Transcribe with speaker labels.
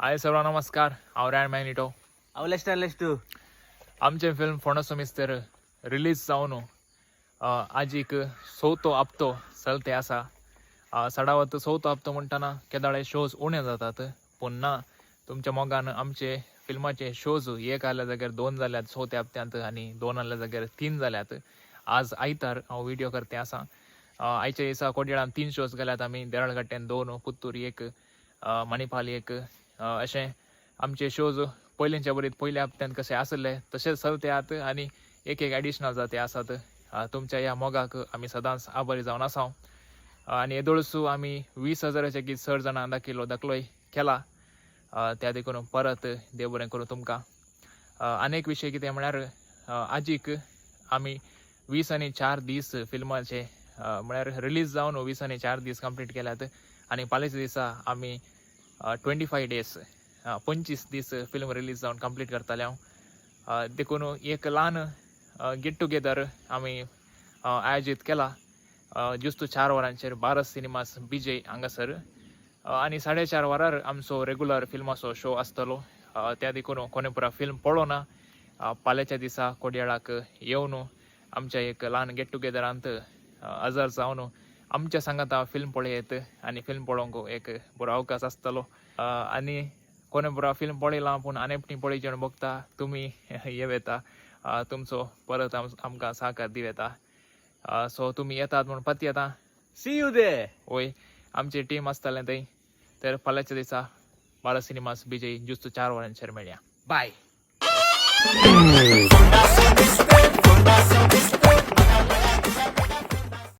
Speaker 1: हाय सर्वांक नमस्कार. हांव रॅन मॅग्निटो.
Speaker 2: हांव लेस्टर लेस्टू.
Speaker 1: आमचें फिल्म फोंडाचो मिस्तेर रिलीज जावन आजीक चवथो हप्तो चलते आसा. सडावत चवथो हप्तो म्हणटना केदाळे शोज उणे जातात, पूण ना, तुमच्या मोगान आमचे फिल्माचे शोज एक आल्या जाग्यार दोन जाल्यात चवथ्या हप्त्यांत आनी दोन आल्या जाग्यार तीन जाल्यात. आज आयतार हांव व्हिडियो करते आसा. आयच्या दिसा कोडयाळान तीन शोज गेल्यात आमी, देरळगट्ट्यान दोन, पुत्तूर एक, मणिपाल एक. अशें आमचे शोज पयलींच्या बरीत पयल्या हप्त्यांत कशे आसले तशेंच चलते आहात आनी एक एक एडिशनल जाते आसात. तुमच्या ह्या मोगाक आमी सदांच आभारी जावन आसा. आनी येदोळसू आमी 20,000च्या गीत चड जाणां दाखयलो दाखलोय केला. त्या देखून परत देव बरें करूं तुमकां. आनी एक विशय कितें म्हळ्यार आजीक आमी 20 आनी 4 दीस फिल्माचे, म्हळ्यार रिलीज जावन 20 आनी 4 दीस कंप्लीट केल्यात आनी फाल्यांच्या दिसा आमी 25 डेज, 25 दीस फिल्म रिलीज जावन कंप्लीट करताले हांव. देखून एक ल्हान गेट टुगेदर आमी आयोजीत केला जुस्त 4 वरांचेर भारत सिनेमास बिजय हांगासर आनी 4:30 वरार आमचो रेगुलर फिल्माचो शो आसतलो. त्या देखून कोणे पुरा फिल्म पळोवना, फाल्यांच्या दिसा कोडयाळाक येवन आमच्या एक ल्हान गेट टुगेदरांत हजर जावन आमच्या सांगाता फिल्म पळयत आनी फिल्म पळोवंक एक बरो अवकाश आसतलो. आनी कोणे पुरा फिल्म पळयलां पूण आनी एकटी पळयची म्हण बघता, तुमी येव येता, तुमचो परत आमकां सहकार दिव येता. सो तुमी येतात म्हूण पत्ती येता.
Speaker 2: See you there.
Speaker 1: वय, आमची टीम आसतलें थंय. तर फाल्यांच्या दिसा भारत सिनेमास बिजय जुस्त 4 वरांचेर मेळया.
Speaker 2: Bye.
Speaker 3: Fundación Mister, Fundación Mister.